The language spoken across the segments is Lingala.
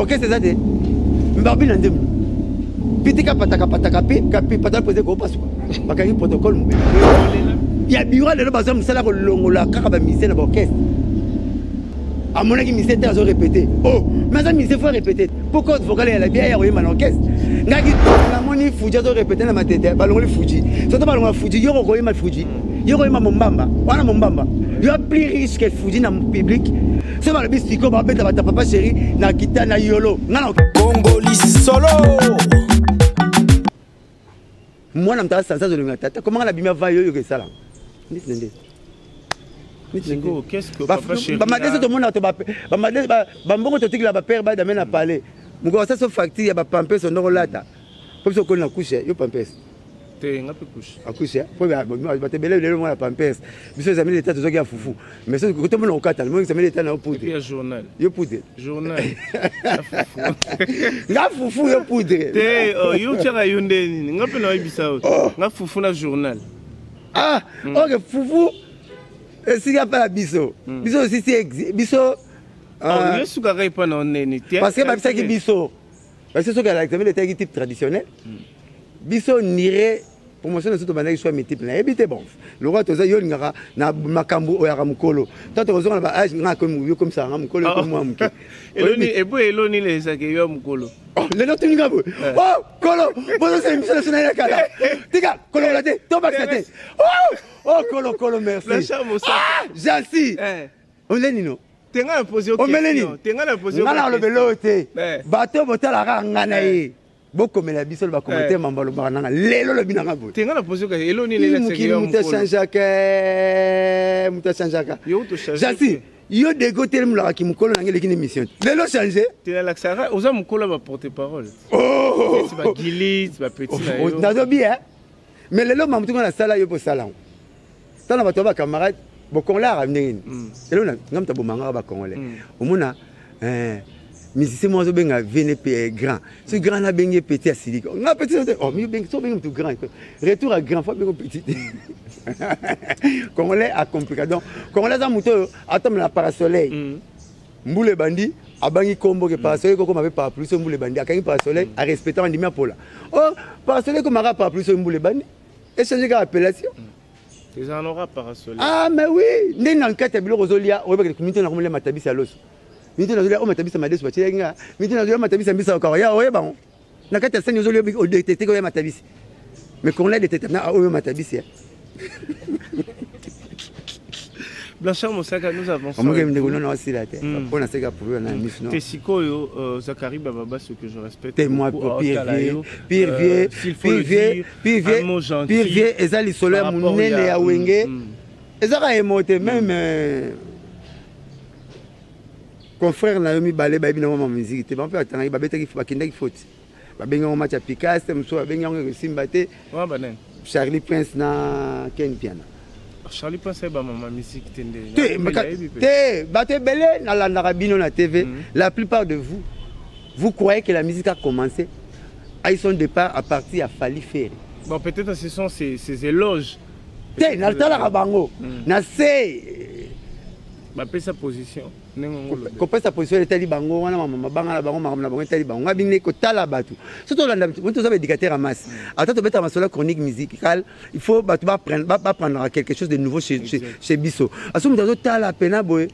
Bokese eza te. Mbabi na nzembo. Pitika pataka pataka pi kapi pataka président ko pasuka. Bakangi protocole mobimba. Ya bureau lelo baza mosala kolongola kaka ba musicien na ba orchestre. Amonaki musicien te azo répéter. Oh, mais aza musicien faut répéter. Po code vocal ya la bien ya koyemba na orchestre. Ngaki namoni Fuji azo répéter na matete, balongoli Fuji. Soto balongola Fuji, yo koyemba Fuji. Yo koyemba Mombamba. Wana Mombamba. Yo plus riche que Fuji na public. So balobi sikoyo babeta bata papa chéri na kita na yolo. Nga na Congo lisolo. Mwana mtaka sansa azolinga tata komanga na bimi avant yo yoka esala ndeti na ndeti bamadese tomona bambongo totikela bapere badame na palais mokolo asasa facture ya bapampes ondoko olata mpo biso okoli na couche yo pampes te nga mpe couche akushe po bato ebele lelo mwana pampers biso ezami leta tozwaki ya fufu mais soki kotomona kokatana mo examen leta na yo poudre ya journal yo poudre journal nga fufu yo poudre te oh, yo otyaka yo nde nini nga mpe nayebisa yo oh. Nga fufu na journal. Ah ok, fufu esika mpe na biso biso osisi biso. Oh, yo esukaka epa na nini te? Parce que babisaki biso, parce que soki ala examen etaki type traditionnel, biso nire promotion na biso tobandaki choix multiple, nayebi te. Bon, lokola toza, yo olingaka na makambo oyaka mokolo to tokozonga na baage, nga yo komisaka nga mokolo, yo komi mwa moke. Epo eloni ezalaka yo ya mokolo. Lelo tuninga boye, oh kolo, bozosala biso na so na ye kala, tika kolongola te, tobakisa te. Oh kolo, kolo, merci. Jansi oleni no. Tenga na pose. Omeleni. Tenga na pose. Nga na olobela oyo te. Bato botalaka nga na ye, bokomela biso bacommentaire, mambo alobaka nanga lelo, lobi nanga boye. Tenga na pose elo nini? Mokili moto achangeaka, moto achangeaka. Jansi, yo dego telemolaka mokolo nanga eleki na émission te, lelo change. Tenalakisaka oza mokolo ya baporte parole, bagilis, bapetit na yo. Nazobi mais lelo mamutu nga nasala yo mpo osala yango, tala bato ya bacamarade bocongolais aka ndenge nini. Eloko nga moto abomangaka bacongolais, omona musicien moko azobenga vene grand, soki grand nabengi petit, asilika. Nga petit te, oh, mi so obengi motu grand, retour à grand, faut abengi petit te. Congolais acomplika. Donc congolais aza moto oyo atambola na parasoleil, mbula ebandi, abangi kombo ke parasoleil ekokoma mpe parapluie. So mbula ebandi, akangi parasoleil, arespecte, andimi apola. Or parasoleil ekomaka parapluie so mbula ebandi, échange kaka appellation. Ezala noka parasoleil. Ah mais oui, ndenge na kati ya biloko ozolia, oyebaka minute nakomolia matabisi ya loso, minute nazolia oyo matabisi ya madesu batielaki nga, minute nazolia matabisi ya mbisa okawa ya, oyeba ngo na kati ya sani ozolia, odetecte oya matabisi. Mais congolais detecte na oyo matabisi ya Blanchard Mosaka, nous avançons. Omoke ndeko nono asila te mpo naseka prouve na miso no. Te sikoyo, Zacharie Bababa, ce que je respecte. Te moi, pire vieux, pire vieux, pire vieux, pire vieux, pire vieux, eza lisolo ya monene ya Wenge, ezaka emo te. Même confrère na yo mibale bayebi nango ma musique te, bango mpe batangaki, babetaki, bakendaki faute, babengi yango match ya Picasse, mosusu babengi yango ekosimba te. Charlie Prince na Ken Piana. Charlie Prince ayeba mama musique te nde. Te, bato ebele nalandaka bino na TV, la plupart de vous, vous croyez que la musique a commencé à son départ à partir ya Fally, Ferre. Bon, peut-être ce sont ces éloges. Te, natalaka bango na se. Bapesa position. Kopesa position etali bango wana, mabanga na bango, makambo na bango etali bango. Nga bine kotala bato so tolanda, toza baéducateur ya masse, ata tobetaka masolo ya chronique musicale, il faut bato baprendra quelque chose de nouveau chez biso. Aso moto azotala pena boye,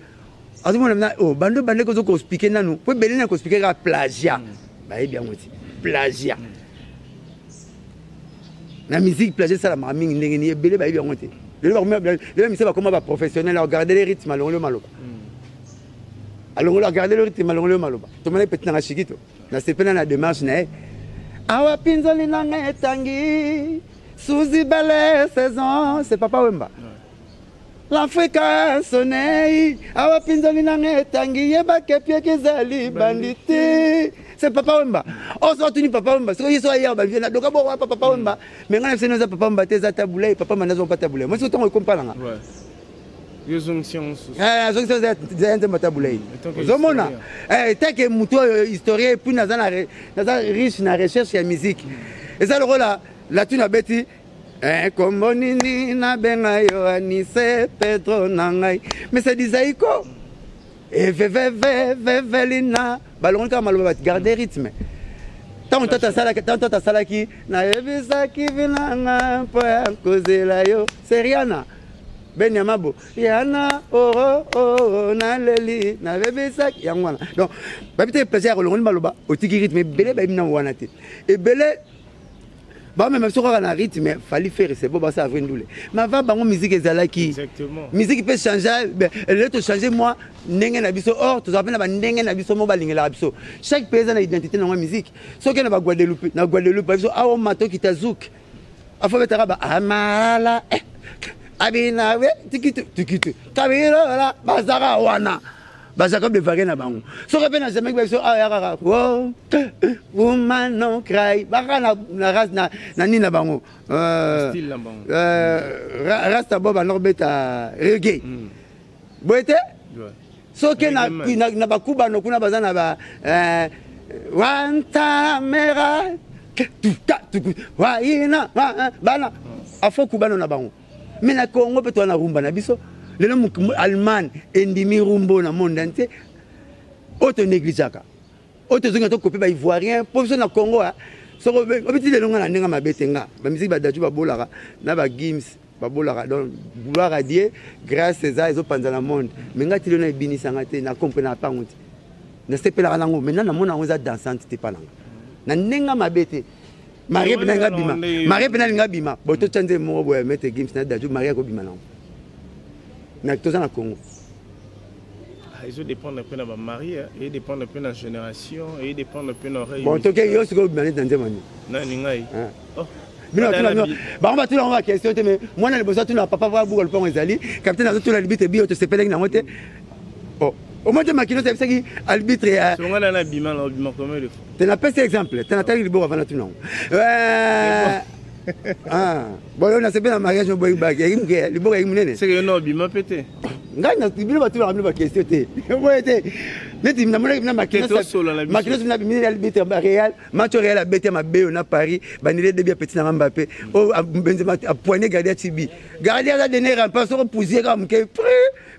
azomona mena, oh, bando bandeko ozo koexpliquer nanu po ebele na koexpliquer kaka plagiat, bayebi yango ti plagiat na musique, plagiat esalamaka mingi ndenge nini, ebele bayebi yango te. Lelo lelo misa bakoma baprofessionnel, agarde le rythme, alongoli yo maloba, alongoli, agarde le rythme, alongoli yo maloba. Tomona petit nanga Shikito, nasepela na démarche na ye. Awa pinzoli nanga etangi suzi belle saison, c'est Papa Wemba. L'Afrique sonei, awa pinzoli nanga etangi, yebake pieki ezali bandi te, c'est Papa Wemba. Oso atuni Papa Wemba, soki ye so aya bavie na doka boko apa Papa Wemba. Mais ngai na biso eza Papa Wemba te, eza Tabulai. Papa Wemba nazwa mpa Tabulai moi, soki ntango ekompala nga azongisi eza nzembo Tabulai. Ozomona teke motu oyo historien, et puis naza riche na recherche ya musique. Eza lokola latune abeti kombo nini nabenga yo, Anise Pedro na ngai, mais c'est Dizaiko. Evevevevelina balongoli kaka maloba, garde rythme. Ntango tata asalaki, ntango tata asalaki, nayebisaki vinanga mpo ya kozela yo, seriana beni ya mabo yana oro oro naleli nabebisaki yango wana. Donc bayebi te plaisir ya kolongoli maloba, otiki rythme. Ebele bayebi nango wana te. Ebele bamema biso kaka na rythme Fally, Ferre, c'est bon, basala vrai ndule. Mais avant bango, musique ezalaki, musique mpe change. Lelo tochange mwa ndenge na biso, or tozala mpe na bandenge na biso mo balingelaka biso. Chaque pays eza na identité nango ya musique. Soki na Baguadeloupe, na Guadeloupe biso awa matokita zouk, afo betaka ba amalala eh, abinawe tikitu tikitu kabilola, bazaka wana bazaka de varie na bango. Soki mpe na Jamaïque, biso awa ya kaka wo woman no cry, baka na race na nini na bango, rasta bo banda kobeta reggae boye te. Soki na bakubano kuna, baza na ba wantalamera tuka tuku waina bana afo kubano na bango. Mais na Congo mpe toza na rumba na biso. Lelo Allemagne endimi rumba na monde entier. Oyo tonégligeaka, oyo tozongi tokopi Baivoirien, mpo biso na Congo soko obiti lelo nga na ndenge mabe te. Nga bamisiki, badaju babolaka na bagims babolaka. Donc gloire à Dieu, grâce eza ezopanza na monde. Mais nga ti lelo na ebinisanga te, na comprena pango te, nasepelaka nango. Maintenant namona yango eza dansante te mpa nanga na ndenge mabe te. Marie mpe nalinga bima, marie mpe nalinga bima bo totya nzembo moko boye, Maître Gims na Dadju, marie akobima nango na toza na Congo. Ezodépendre mpe na bamarie, edépendre mpe na génération, edépendre mpe na oreille. Bon, toke yo sikoyo obima neti na nzembo nini? Nani, ngai? Bino bango batuna yango baquestion te. Mais mwana liboso atuna papa po abuka lopango, ezali capitaine azotuna arbitre bio, tosepelaki nango te. Omoi te makino ayebisaki arbitre. Songa na bima na obima combien de fois? Te, napesi exemple te, natali liboko avanda tuna yango. Bon, yo nasepe na mariage boyi baki yaki moke, liboko yaki monene. Seke yo na obima mpe te. Ngai bino batunaka bino baquestion te boye te. Neti namonaki na makinosi na bimini arbitre Real, match Real abeti ya mabe oyo na Paris, bandele debi ya petit nanga Mbappe oyo Benzema apoigné gardien tibi, gardien aza dernier rempart, soko poussière kaka moke,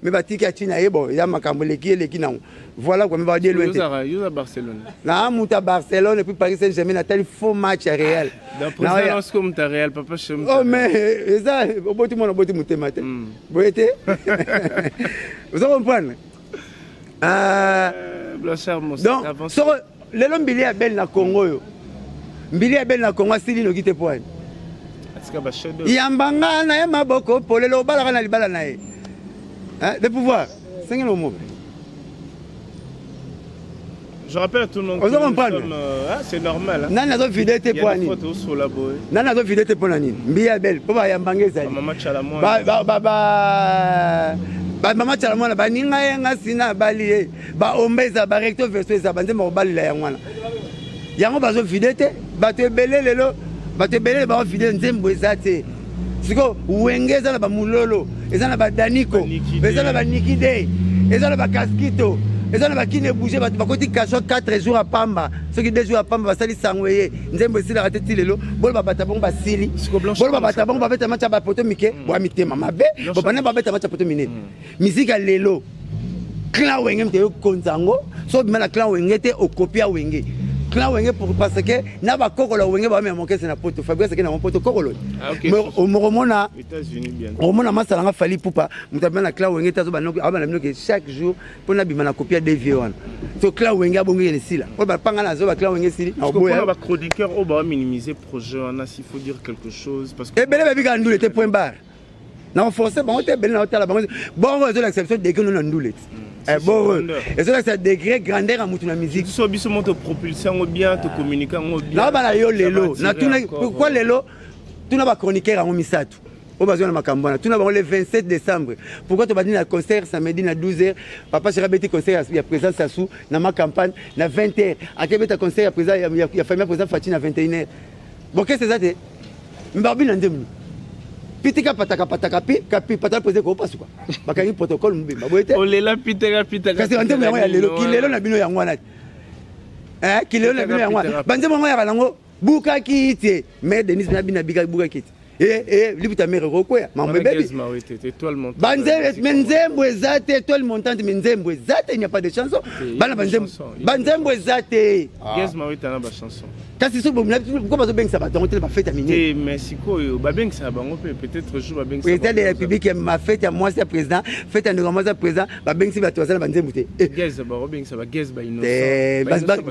mais batiki ati na ye. Bon, ya makambo eleki eleki nango, voilà quoi. Mais badie loin te. Yoza Barcelone? Na mutu ya Barcelone et puis Paris Saint Germain. Natali faux match ya Real. Real papa. Oh, mais eza oboti mwana, oboti motema te boye te, oza comprendre. Donc soko lelo mbili ya bele na Congo, oyo mbili ya bele na Congo asili noki te po ani yamba nga na ye maboko polele, obalaka na libala na ye de pouvoir sengeli omobe. Je rappelle à tout le monde que nous sommes, c'est normal. Hein? Nani azo vide te po nini? Nani azo vide te po na nini? Mbiya belle po bayambanga ezali. Mama Tshala. Bamama Tshala Mwana baninga ye, nga sina bali ye, baomba eza barecto verso, eza banzemba kobalela yango wana. Yango bazovide te. Bato ebele lelo, bato ebele baovide nzembo eza te. Sikoyo Wenge eza na bamulolo, eza na badaniko, eza na baniki de, eza na bakaskito, eza na bakini ebouge. Bato bakoti kasho 4 jours ya pamba, soki 2 jours ya pamba, basali sango eye nzembo esilaka te ti lelo. Bolo babata bango basili, bolo babata bango babeta match ya bapoto mike, bwa mitema mabe, bobanda babeta match ya poto minene. Musique ya lelo, clan Wenge moto eyokonza yango. So obima na clan Wenge te, okopia Wenge, clan Wenge, parce que na bakokolo Wenge bamema mokese na poto. Fabrice ake nango poto kokolo. Okomona, okomona masala nga Fally Ipupa, moto abima na clan Wenge te, azobana bino ke chaque jour mpo nabima na kopia devie wana. So clan Wenge abongeki na esila oyo bapanga na zoba, clan Wenge esili. Na bachroniqueur oyo baminimiser projet wana, s'il faut dire quelque chose, parce que ebele babika ndule te, point barre. Na force bango te. Ebele na otala bango bongo, ezolakisa biso degré no na ndule ti bongo, ezolakisa degré grandeur ya mutu na musique. Biso biso mo topropulse yango bien, tocommunique yango bien. Naobana yo lelo, natuna pourquoi lelo tuna bachroniqueur yango misato oyo bazwa na makambo wana, tuna bango le 27 décembre pourquoi tobandi na concert samedi na 12 heures. Papa Chéri abeti concert ya président Sassou na ma campagne na 20 heures, akebeta concert ya président ya famille ya président Fatshi na 21 heures. Bokese eza te, mbabi na nzembo pitika pataka pataka pi kapi pataka président kopasuka, bakangi protocole mobimba boye te. Olela pitaka pitaka. Kasi banzembo yango ya lelo, kilelo na bino yango wana, kilelo na bino yango wana, banzembo yango yaka nango bukaki te. Mais Denis na bino abikaki bukaki te. Liputa mere ekokwea, mambo ebebi. Mais nzembo eza te, étoile montante, mais nzembo eza te, il n'y a pas de chanson. Bana banzembo, banzembo eza te. Kasi soki ko bazobengisa bato yango te, bafête ya minene. Mais sikoyo babengisaka bango mpe peut-être jour babengisa président de la République, ya mafête ya mwasi ya président, fête ya ndeko ya mwasi ya président, babengisi bato baza na banzembo te.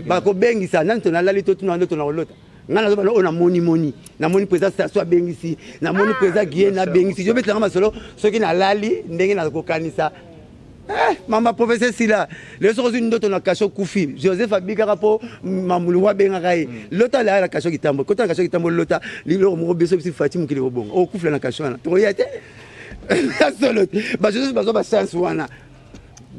Bakobengisa nani? To nalali, to tuna nde to na kolota. Ngai nazobana oyo namoni, moni namoni président Sassou abengisi, namoni président Guillena abengisi. Yo betelanga masolo soki nalali ndenge nakokanisa. Mama professeur Sila, lelo soki ozwi ndoto na kasho, okufi. Joseph abikaka mpo mamulungu abengaka ye. Lota alaya na kasho kitambo, kota na kasho kitambo, lota liloko moko biso bisi fati mokili kobonga, okufela na kasho wana, tokoya te ya solo te. Bajoseph bazwa bachance wana.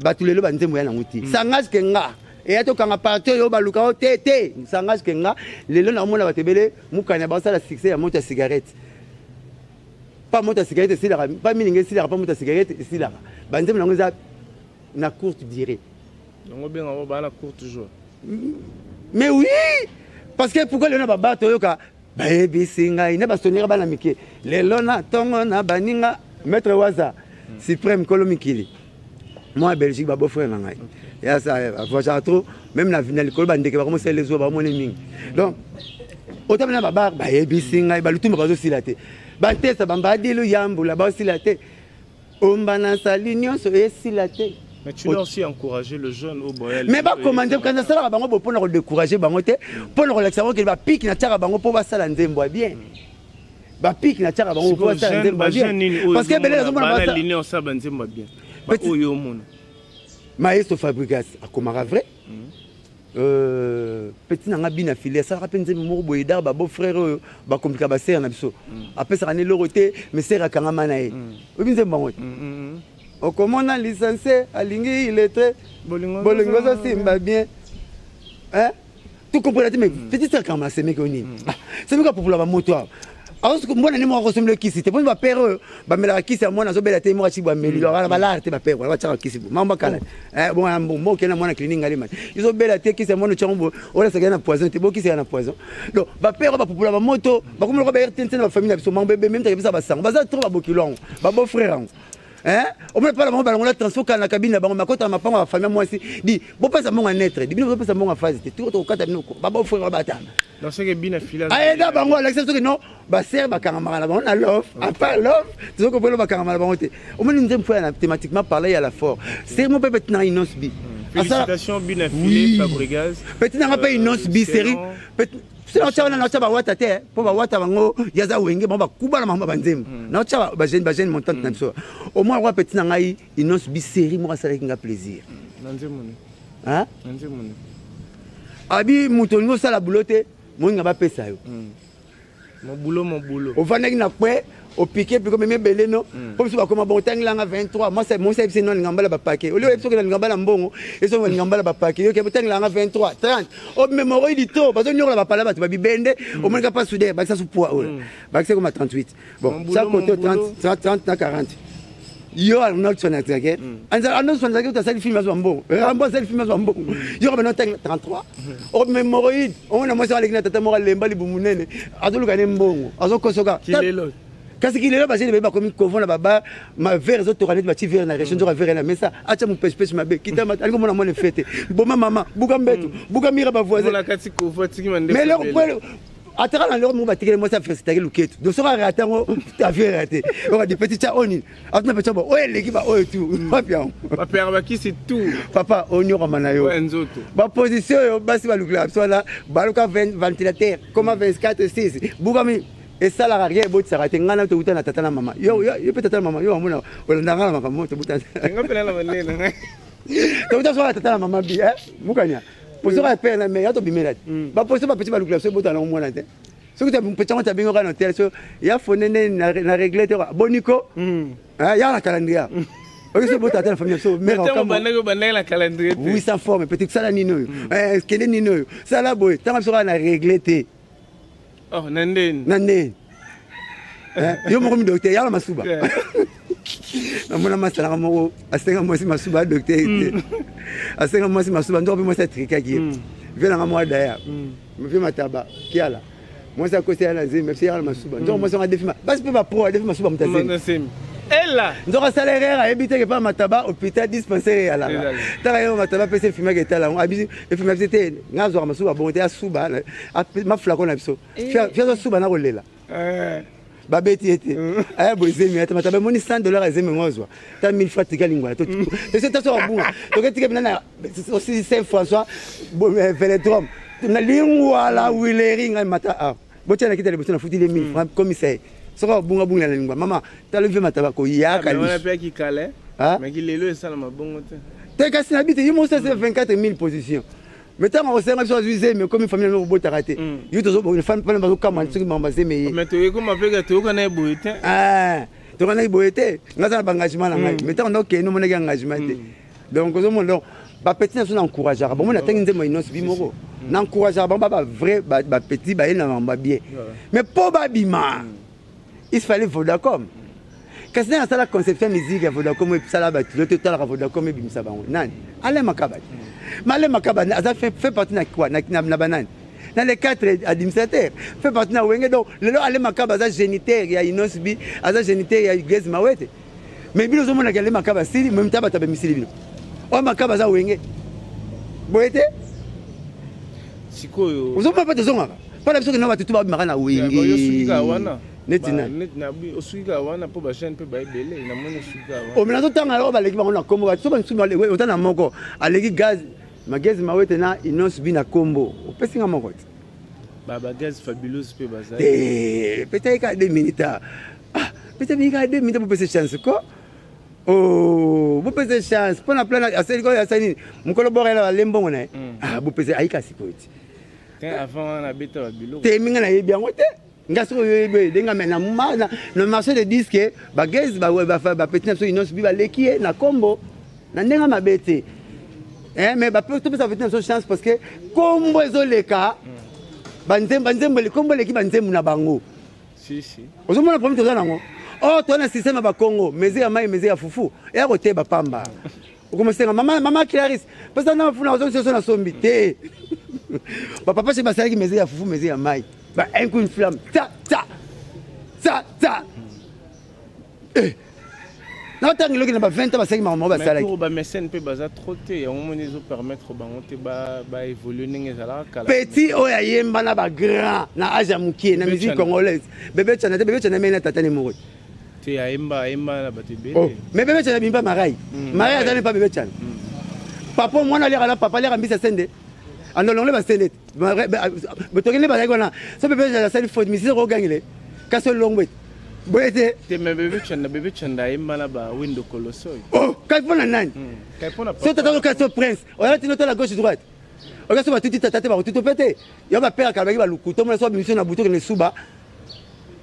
Bato lelo banzembo ya nango te, sangage ke nga eya tokanga parti oyo baluka o te te. Sangage ke nga lelo naomona bato ebele mokanya basala succès ya moto ya cigarette. Pa moto ya cigarette esilaka, pa milinga esilaka, pa moto ya cigarette esilaka. Banzembo nango eza na courte durée. Yango benga baa na courte jour. Mais oui, parce que pourquoi lelo na babato oyoka bayebisi ngai na basonera bana mike lelo na ntongo na baninga maître Waza suprême kolo mikili mwa Belgique, babeau-frère na ngai ya sa voyagaka trop, même na likolo bandeke bakomosala ezuwa bakomoni mingi. Donc otami na babar bayebisi ngai balutumba bazosila te, bantesa bambadilu yambula bazosila te, omba na sali nyonso esila te. Mais tu dois aussi encourager le jeune au boyal. Mais bakomande kasi nasalaka bango bo mpona kodécourager bango te, mpona kolakisa bango kele bapiki natiaka bango mpo basala nzembo ya bien. Bapiki natiaka bango mpo basala nzembo ya bien, parce que ebele nazomona osala banzembo ya bien oyo omona. Maestro Fabrigas akomaka vrai. Petit na nga bina fili asalaka mpe nzembo moko boye dar, babeau frère oyo bakomplika basere na biso, apesaka ne eloko te, mais sere akangama na ye. Oyebi nzembo bango te? Okomona licencié alingi illettré, bolingo ezosimba bien, to comprendre te. Mais petit sere akangama na semeki oyo nini, semeki apopola bamoto awa, mbona nde moko akosombela kisi te, mponi bapere oyo bamelaka kisi ya mwana azobela te, moko aciki bameli wana balare te. Bapere wana batiaka kisi bo mambo akala bon mo okende na mwana clinique ngalema ezobela te, kisi ya mwana otyango bo olasaka na poison te, bokisi ya na poison. Donc bapere oyo bapopola bamoto bakomi loko ba RTNC na bafamille na biso, mambo ebembe mtaka bisa basango baza trop, babokilo yango, babeau frère yango. Omona mpala bango balongola transport kala na cabine na bango, makota na mapango ya bafamille ya mwasi di bopesa mbongo ya netre di bino bopesa mbongo ya phase te, tiko tokokata bino babeau frère batanga ayeda bango alakisa soki non basere bakangamaka na bango na love, à part love tozoki kopona bakangama na bango te. Omoni nzembo fo ya na thématiquement parler ya la fort seri mo mpe petit nanga Innoss B. Félicitations Bina Filé, Fabregas. Petit nanga mpe Innoss B série so naotya wana, naotya bawata te, mpo bawata bango yaza wenge, bango bakuba na bango banzembo. Naotya bajeune montante na biso au moins roi petit na ngai Innoss B série moko asalaki nga plaisir. Abi moto olingi osala bulo te, moninga bapesa yo. Mobulo mobulo. Ovandaki na kwe, opike piko memi ebele no mpo biso bakoma bon otangilanga 23 mwasi ayebisi no alinga mbala bapake oli oyebi soki nalinga mbala mbongo esoki balinga mbala bapake yoke otangilanga 23 30 obimema oyi to bazonyokola bapala bato babibende omonika pa souder bakisa su poids oyo bakisa koma 38 bon chaque côté 30 30 na 40. Yo Arnold Schwarzenegger, Arnold Schwarzenegger asali film azwa mbongo, Rambo asali film azwa mbongo, yo bana otanga 33 obima hémorroïde. Omona mwasi aleki na tata moko alemba libumu monene, azoluka ne mbongo, azokosoka kasi kilelo. Basele baye bakomi kovona baba ma verre ezotoka neti bati verre na région, nzoka verre na mesa atya mopesipesi mabe kita alingi omona mwana fete boma mama buka mbeto buka mira bavoisin. Mais lelo ataka na lelo moko batikeli mwasi afesitaki luketu, donc soki arate yango avi rate okadi petit tya oyo nini atuna petit bo oyo eleki ba oyo tu wapi yango. Bapere bakisi tout. Papa onyokama na yo. Nzoto. Baposition oyo basi balukela biso wana, baluka ventilateur koma 24 6 bukami esalaka rien, ebotisaka te. Ngai na tokuta na tata na mama, yo mpe tata na mama yo amona olandanga na makambo tobuta, tokuta soka tata na mama bi mukanya position ya père na mère ya tobimela te. Baposition bapeti balukela biso ebotana nango mwana te. Soki petit yango tabengi kaka na hotel so ya fone nde na réglé te boniko ya na calendrier oyo so ebota te na famille biso. Mère na calendrier. Oui, sans forme petit sala nini oyo, kende nini oyo, sala boye ntango biso kaka na réglé te. Oh, na ndeni. Na ndeni yo moko mi docteur yala masuba. Namona masalaka moko asenga mwasi masuba, docteur te asenga mwasi masuba, ndoko mpe mwasi atrikaki ye. Vie nanga mwa daya vie mataba kiala Mwasi akosi ya na zemi, apesi yaka na masuba. Nzoka mwasi yango adefi basi mpe bapro adefi masuba moto azemi. Ela. Nzoka asala erreur ayebi te ke pa mataba hôpital dispensaire eyalaka. Taka ye mataba apesi infirmière etala yango abisi infirmière abisi te nga azwaka masuba bongo te asuba maflako na biso. Fia azosuba na kolela. Babeti ye te aya boye zemi ata mataba emoni 100 dollar ya zemi yango azwa ta 1000 francs tika lingwala toso abunga toketika bina na osili Saint François velodrome na lingwala wileri ngai mata awa botia na kita liboso na futi le 1000 francs komisa ye soki abunga bunga na lingwala mama tala vie mataba koyaka lelo esalama bongo te te kasi na bite ye mosa 24 000 position mais ntango akosenga biso azwi zemi ekomi famille na kobotaka te yo tozofamille bazokamwa soki makambo azemi ye mais toyekoma mpe toyokana ye boye te toyokana ye boye te nga aza na baengagement na ngai mais ntango ndokende omonaki engagement te. Donc ozomona, donc bapetit na biso na encourageaka bango, natangi nzembo inonce bi moko na encourageaka bango ba bavrai bapetit baye na makambo bien, mais mpo babima il fallait Vodacom. Kasi nani asala conception musique ya Vodacom esala bato totalaka Vodacom ebimisa bango? Nani? Alain Makaba. Mais Alain Makaba aza fait partie na quoi? Na banani? Na les quatre administrateurs, fait partie na Wenge. Donc lelo Alain Makaba aza géniteur ya Innoss'B, aza géniteur ya Iglesia Mawete. Mais bino ozomonaka Alain Makaba asili meme ta bato abemisili bino oyo Makaba aza Wenge boye te. Sikoyo ozomona mpe tozongaka mpona biso kena bato tu babimaka na Wenge neti nani. Osukika wana mpo bajeune mpe baebele namoni osukika wana. Omena azotanga oyo baleki bango na kombo, bato so bamisusu ota na moko aleki gaz Magaz Mawete na Innoss'B na kombo, opesinga moko te. Bagaz Fabuleuse mpe bazali te, peut-être ka 2 minutes, ah peut-être mingi 2 minutes. Bopesa chance ko, oh bopesa chance mpo na plan asali oyo asali nini mokolo bokayela balembongo na ye. Ah bopesa ayika sikoyo ti avant wana abeta babiloko te minga nayebi yango te. Nga soki oyebi oyo edenga me na marché de disque bagaz bapetit na biso Innoss'B baleki ye na kombo na ndenge mabe te, mais topesa bapetit na biso chance parce que kombo ezoleka banzembo, kombo eleki banzembo na bango. Ozomona problème toza nango? Or toza na système ya bakongo, mesure ya mai, mesure ya fufu, eya koteba pamba. Okomosenga mama, mama Clarisse, pesa na funa ozongisa so na sombi te. Bapapa se basalaki mesure ya fufu, mesure ya mai, ba un coup une flamme, ta ta ta ta. Eh naotanga eloki na ba 20 ans basalaki makambo basalaki. Bamécène mpe baza trop te, yango moni ezopermettre bango te baévolue ndenge ezalaka kala. Petit oyo ayemba na bagrand na age ya mokie na musique congolaise, Bebe Chana te. Bebe Chana mei na tata ne moko. Te, ayemba, ayemba na bato ebele. Mais Bebe Chana bimpa Marai, Marai aza ne pa Bebe Chana. Papa mwana aliaka na papa aliaka mbisa sende andolongle basende te botokende bazalaki wana. So Bebe Chana asali faute, misise okogangile kasi olongwe boye te. Te, mais Bebe Chanda, Bebe Chanda ayemba na ba Windo Kolosoy. Oh, kai mpo na nani? So tata okasi so prince oyala tino tala gauche droite oka so batuti tata te bakotuti mpe te yo bapere kalobaki balukuta omona so babimisi na butu okende suba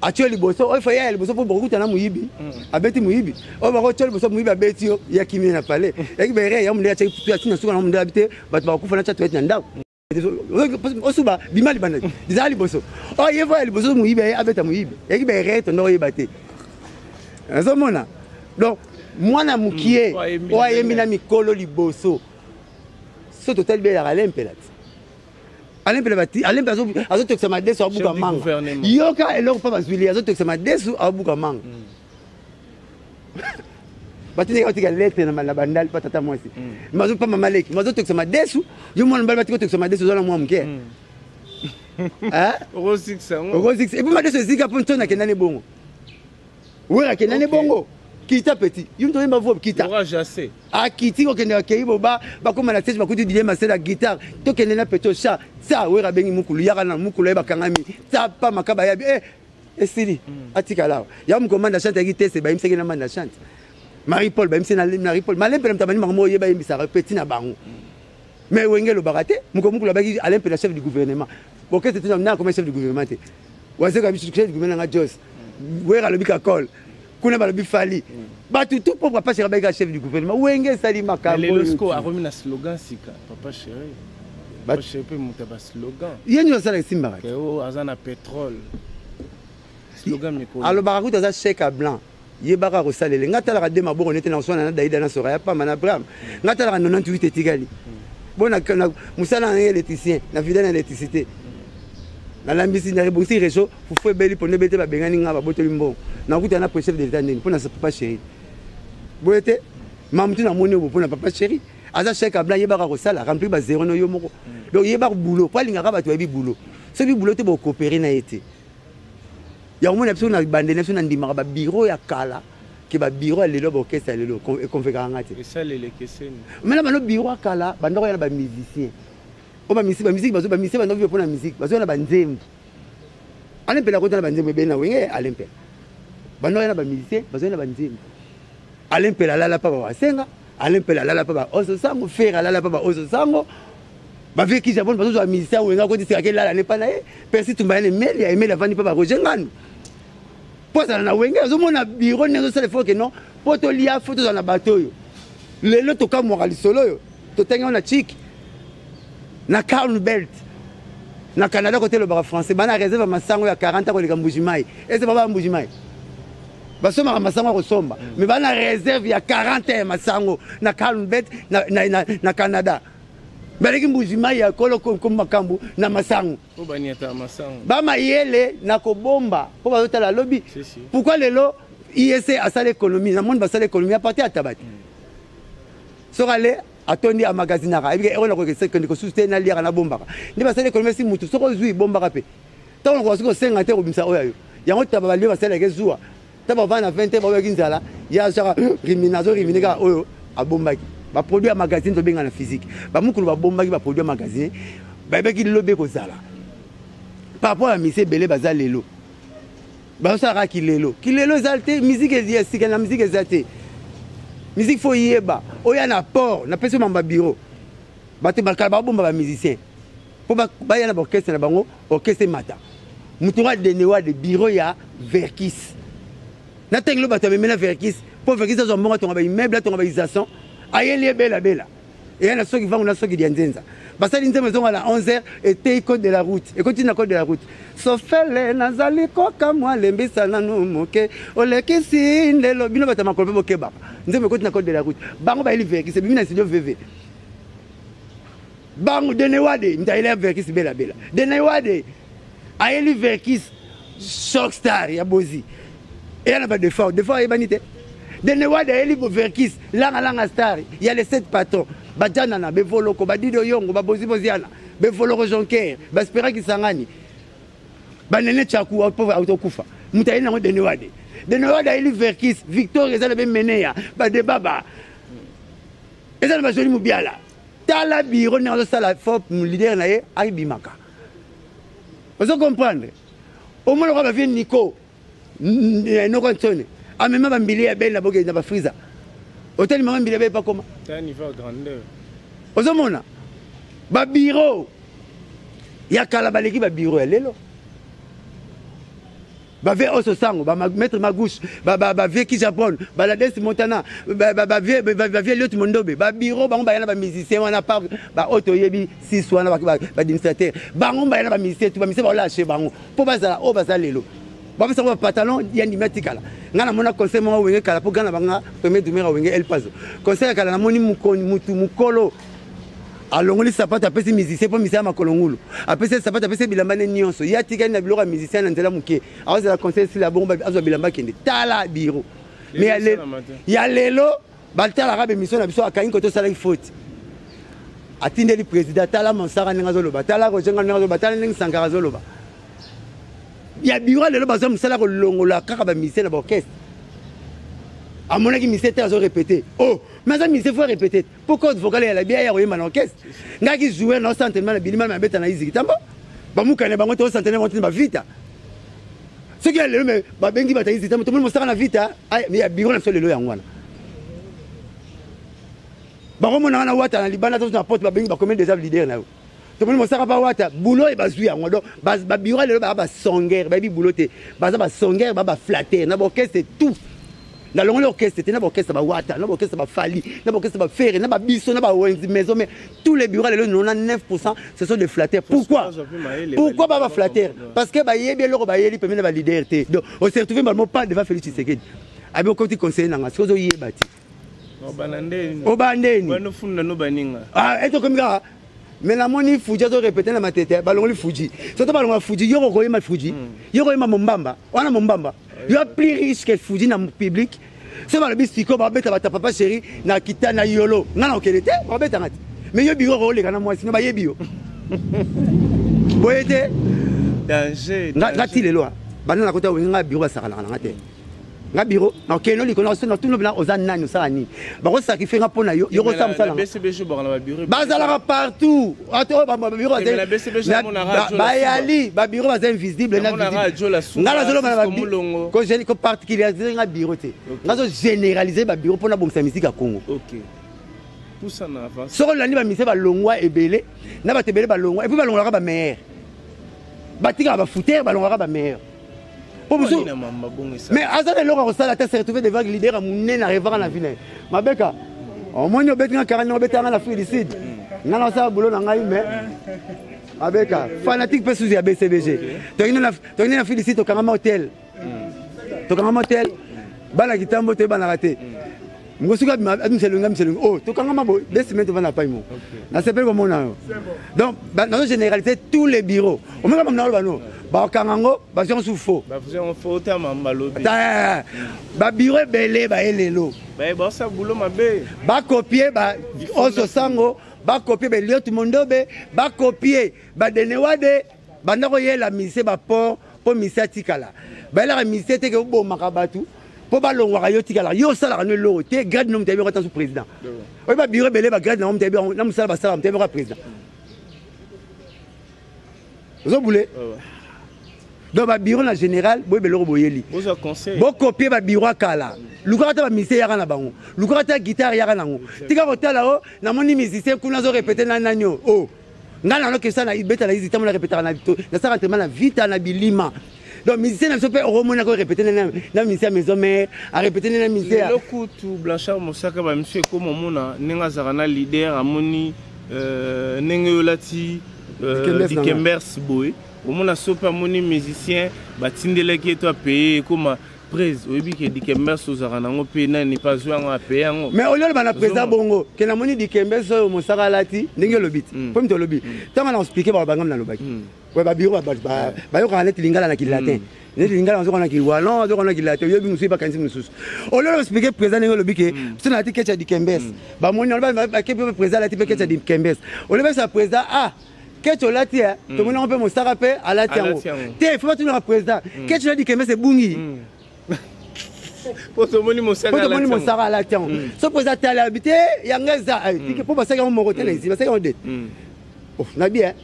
atio liboso oyo fa ya liboso mpo bokokuta na moyibi abeti moyibi oyo bakotio liboso moyibi abeti yo ya kimia na palais yaki baerreur ya mondele atiaki atina suka na mondele abi te bato bakokufa na tia toilette na ndako osuba bima libanda ezala liboso oyo ye voya liboso moyibi aye abeta moyibi yaki baerreur tondo oyeba te nazomona. Donc mwana mokie oyo ayembi na mikolo liboso so totali belaka alempela te, alempela bati alempe azotokisa madesu abuka manga. Yoka eloko mpa bazwili azotokisa madesu abuka manga, batindaki batika lettre na bandali mpa tata mwasi mpa mama leki mazotokisa madesu. Yo mwana mobali batika otokisa madesu oza na mwa moke okozikisa et puis madesu ezika mpo ntoni akendani bongo wera akendani bongo. Kita petit yo moto oyemba vo kita akiti kokende akei boba bakóma na stage bakuti Didier Masela guitare tokende na petit chat sa wera abengi mokulu yaka na mokulu aye bakangami ta pa makaba yabi eh esili atikala awa ya moko manda chante ayaki tese bayimisaki na manda chante Marie Paul bayimisi na Marie Paul malempela moto abandi makambo oyo bayembisaka petit na bango. Mais Wenge elobaka te moko mokulu abaki Alain Mpela chef du gouvernement bokete te na akoma chef du gouvernement te wazeka biso chef du gouvernement nanga Jos Wera alobi kakol kuna balobi Fally bato tout propre papa chéri abaki chef du gouvernement Wenge esali makambo. Lelo sikoyo akomi na slogan sika papa chéri, papa chéri mpe moto ya baslogan. Ye nyonso asala esimbaka te. Aza na pétrole, slogan mikolo. Alobaka kutu aza chèque à blanc yebaka kosalela nga talaka de maboko nete na koswana na Daida na Soraya pamba na Abraham nga talaka 98 etikali bo na mosala na ye électricien na vida na électricité. Nalambisi, narebongisi réseau, fufu ebeli, pondu ebeli te, babengani nga, babotoli mbongo. Nakuta na chef de l'État ndeni mpo na papa chéri. Boye te, mamutu namoni oyo mpo na papa chéri. Aza chèque blanc, yebaka kosala, remplir ba zéro no yo moko. Donc yebaka boulot, po alingaka bato bayebi boulot. Soki boulot te, bokopere na ye te. Yango mona biso na bande na biso na ndimaka ba bureau ya kala ke ba bureau ya lelo ba orchestre ya lelo econvaincaka nga te. Esalele ekeseni. Mais na bano bureau ya kala bandako ya na ba musicien. O ba musique, ba musique bazo ba musicien bando vivre pona musique, bazo na ba nzembo. Alain Mpela kota na ba nzembo ebele na wenge Alain Mpela. Bando ya na ba musicien, bazo na ba nzembo. Alain Mpela alala pa ba wasenga, Alain Mpela alala pa ba oso sango, Ferre alala pa ba oso sango. Ba vieux qui Japon bazo zwa musicien wenga koti sika ke lala ne pa na ye. Percy Tumba ne Emelia, Emelia avandi pa ba Roger Ngandu. Po azala na wenge azomona bureau ndenge azosala effort ke non, po tolia fo tozala na bato oyo. Lelo tokamwaka lisolo oyo totangi yango na Chik na Carl Belt na Canada kote elobaka français, bana réserve ya masango ya 40 koleka Mbuji-Mayi. Ese baba Mbuji-Mayi basomaka masango ya kosomba, mais bana réserve ya 40 ya masango na Carl Belt na Canada. Baleki Mbuji-Mayi ya kolo ko makambo na masango. Po baniata masango. Ba mayele na kobomba po bazotala lobi. Si, si. Pourquoi lelo ISC asala économie, na monde basala économie à partir ya tabati. Soki ale atondi amagasinaka, ayebi ke eloko nakokende kende kosusu te, naliaka nabombaka. Nde basala économie si mutu soki ozwi bombaka pe. Ntango nakoka soki kosenga te kobimisa oyo ayo. Yango taba balie basalaka ezuwa. Ntango bavanda na 20 heures baoyaki nzala, ye azwaka rimina, azorimine kaka oyo abombaki. Ba produit ya magazine tobenga na physique. Ba mukulu babombaki ba produit ya magazine, bayebaki lobi ekozala. Par rapport ya mise ebele baza lelo. Bazosalaka kilelo. Kilelo eza te, musique ya sika na musique eza te. Musique faut yeba, oya na port, na pesi mamba bureau. Bato bakala babomba ba musicien. Po baya na ba orchestre na bango, orchestre mata. Mutu wa denewa de bureau ya Verckys. Na tengelo bato amemela Verckys, po Verckys azwa mbongo atonga ba immeuble, atonga ba isation. Ayeli ebela bela. Eya na soki vangu na soki dia nzenza. Basali nzembo ezonga na 11h eteyi code de la route. Ekoti na code de la route. Sofele nazali kokamwa lembisa nanu moke olekisi ndelo bino bato ya makolo mpe bokebaka. Nzembo ekoti na code de la route. Bango bayeli Verckys ebimi na studio VV. Bango Denewade ndayela Verckys bela bela. Denewade ayeli Verckys choc star ya Bozi. Eya na ba défaut, défaut ayebani te. Denewade ayeli Verckys langa langa star ya les 7 patrons. Bajanana, Bevoloko, Badido Yongo, Babozi Boziana, Bevoloko Jonker, Baspera Kisangani. Banene Tchaku pauvre autokufa. Mutu ayeli nango Denewade. Denewade ayeli Verckys, Victor eza na be Meneya, ba Debaba. Eza na ba Joli Mubiala. Tala bureau ndenge azosala fort leader na ye ayebimaka. Ozo comprendre? Omona kwa ba vieux Nico noko Nsone amema ba mbili ya belle na boke na ba freezer. Otali mama mbili ya belle pa koma. C'est un niveau grandeur. Ozomona ba bureau ya kala baleki ba bureau ya lelo. Ba vieux Oso Sango, ba maître Magouche, ba vieux Kijapon, ba Lades Montana, ba vieux Liot Mondobe, ba bureau bango bayana ba musicien wana par ba oto yebi 6 wana ba administrateur. Bango bayana ba musicien tout ba musicien ba lâcher bango. Po bazala o bazala lelo. Ba pesa ba pantalon ya ndima tikala. Nga na mona conseil moko wenge kala po gana banga premier dumera wenge El Paso. Conseil kala na moni mukoni mutu mukolo. Alongoli sapato apesi musicien po musicien ya makolo ngulu. Apesi sapato apesi bilamba ne nyonso. Ye atikali na biloko ya musicien na nzela moke. Azala conseil sila bongo azwa bilamba kende. Tala bureau. Mais ya lelo batalaka ba émission na biso akangi koto salaki faute. Atindeli président tala Monsara ndenge azoloba, tala Roger ndenge azoloba, tala ndenge Sankara azoloba. Ya bureau lelo baza mosala kolongola kaka ba musicien na ba orchestre. Amonaki musicien te azo répéter. Oh, mais aza musicien faut répéter. Pourquoi vocal ya la bière ya koyemba na orchestre? Ngaki jouer na entraînement na bilima na beta na iziki tambo. Ba mukane bango to entraînement bango ba vita. Ce qui est lelo mais ba bengi ba iziki tambo to mosaka na vita, ay mais ya bureau na so lelo yango wana. Bango mona wana wata na libanda to na porte ba bengi ba combien déjà leader na yo. To mosaka ba wata boulot e bazui yango donc ba bureau lelo ba ba songer ba bi boulot te. Baza ba songer ba ba flatter na ba orchestre tout. Na longoli orchestre te, na ba orchestre ba wata, na ba orchestre ba fali, na ba orchestre ba ferre, na ba biso, na ba wenzi maison, mais tous les bureaux lelo 99% ce sont des flatteurs. Pourquoi? Pourquoi ba ba flatteurs? Parce que ba yebi eloko ba yeli pemene ba leader te. Donc on s'est retrouvé malmo pas devant Félix Tshisekedi. Abi okoti conseiller nanga, sozo yeba ti. Obanda ndeni. Obanda ndeni. Bano funda no baninga. Ah, eto komi kaka. Mais namoni Fuji azorépéter na Matete, balongoli Fuji. Soto balongola Fuji, yo kokoyema Fuji, yo koyema Mombamba wana, Mombamba yo plus riche que Fuji na public. So balobi sikoyo babeta bata Papa Chéri na kita na yolo, nga na okende te, babetanga te. Mais yo biro koleka na mwasi no, bayebi yo boye te. Danger. Nga ti lelo banda na kota Wenge, nga biro basakanaka nanga te. Nga biro nakokende likolo na tuna bina: oza nani, osala nini? Bakosacrifier nga mpo na yo, yo kosala mosala. Bazalaka partout. Babiro bayali, babiro baza invisible na visible. Nga nazoloba koparticulariser nga biro te, nga zo généraliser babiro mpona bongisa misike ya Congo. Soki olandi bamise, balongwa ebele na bato ebele balongwa, et puis balongolaka bameilleur, batikaka bafutere, balongwaka bameilleur po mosusu. Mais aza na eloko ya kosala te, se retrouver devant leader ya monene, arevaka na vie na ye. Mabeka omoni, obeti nga 40, obetanga na Afrique du Sud, nga na osala boulot na ngai. Mais mabeka fanatique mpe susu ya BCBG, tokende na Afrique du Sud, tokangama hotel, tokangama hotel. Bana kitambo toyebanaka te. Ngo soki abimisa elongi, abimisa elongi oyo, tokangama boye 2 semaines, tovanda pai mo. Nasepeli komona yo. Donc nazo généraliser tous les bureaux. Omeka mamna oloba no, bakokanga yango, bazwi yango su faux. Babiro ebele baye lelo bacopier oso sango, bacopier Beliot Mondobe, bacopier badenewade, banda koyela mise baport mpo mise atikala. Bayelaka mise teke obomaka bato mpo balongwaka yo, tikalaka yo, osalaka no eloko te. Grade no moto ayebi yango ata so président. Oyo babiro ebele, bagrade nango moto ayebi yango na mosala basalaka, moto ayebi yango président ozobule. Donc babiro na général boyeba eloko boyeli, bocopier babiro akala. Lukaka ata bamusicien yaka na bango, lukaka ata guitare yaka nango. Tika kotala o namoni musicien kuna azorépéter na nani o o ngai nanokesa na beta na izi ntango narépétaka, nasala entraînement na vita na bilima. Donc musicien na biso mpe okomonaka orépéter na musicien ya Maison Mère, arépéter na musicien. Lelo kutu Blanchard Mosaka, bamisu ekoma omona ndenge azalaka na leader, amoni ndenge oyo olati dikembers boye, omona so mpe amoni musicien batindelaki ye to apeye, ekoma prise. Oyebi ke dikembers ozalaka nango mpe nani mpe azwi yango, apeye yango. Mais olio oloba na président bongo ke namoni dikembers oyo Mosaka alati ndenge olobi ti mpo mito olobi ntango na expliquer bango bangam nalobaki babiro bayokaka neti lingala na kilatin, neti lingala azoka na kiwallon, azoka na kilatin, oyebi mosusu bakanisi mosusu. Olio expliquer président ndenge olobi ke so nalati ketch ya dikembes, bamoni bake mpe président alati mpe ketch ya dikembes. Olobesa président: ah, ketch olati e, tomoni yango mpe Mosaka mpe alati yango te. Faut batunaka président: ketch na dikembes ebungi. Po tomoni Mosaka alati yango. So président atali, abi te, yango eza mpo basaki yango moko te na esi, basaki yango de na bien.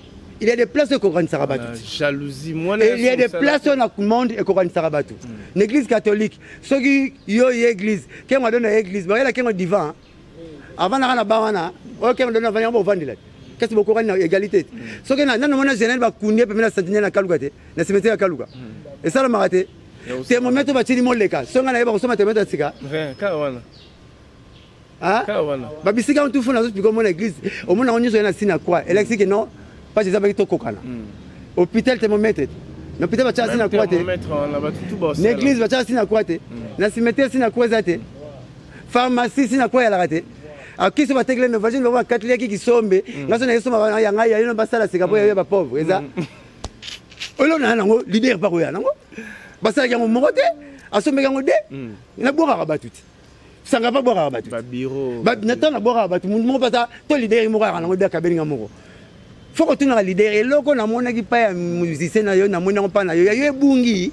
Il y a des places oyo ekokanisaka bato. Jalousie. Il y a des places oyo na monde ekokanisaka bato. Na église catholique, soki yo ye église kengo ado na église, bayela kengo divan avant naka na ba wana oyo kengo dono avandi yango, bovandela kasi bokokani na égalité. Soki nano mona général bakundi ye pembe na sentinelle na Kaluka te, na cimetière ya Kaluka esalamaka te. Thermomètre batili moleka, so ngai nayeba kosomba thermomètre ya sika. Babisika ntufu nazopika omona église, omona yango nyonso ye na sina croix, elakisi ke non, page eza baki tokokana. Hôpital thermomètre, na hôpital batiaka sina croix te, na église batiaka sina croix te, na cimetière sina croix eza te, pharmacie sina croix eyalaka te. Akisi batekele novagine bango bakateliaki kisombe. Nga so nayesomba yanga yayo basala sika mpo yayo bapauvre eza oyo na nango leader mpa koya nango basalaki yango moko te, asombeki yango de. Nabwakaka bato te, sanga mpa bwakaka bato na ntango nabwakaka bato mundu moko mpasa to leader moko ayaka nango de akabelinga moko. Faut kotunaka leader: eloko namonaki pa ya musicien na yo, namoni yango mpa na yo, ya yo ebungi.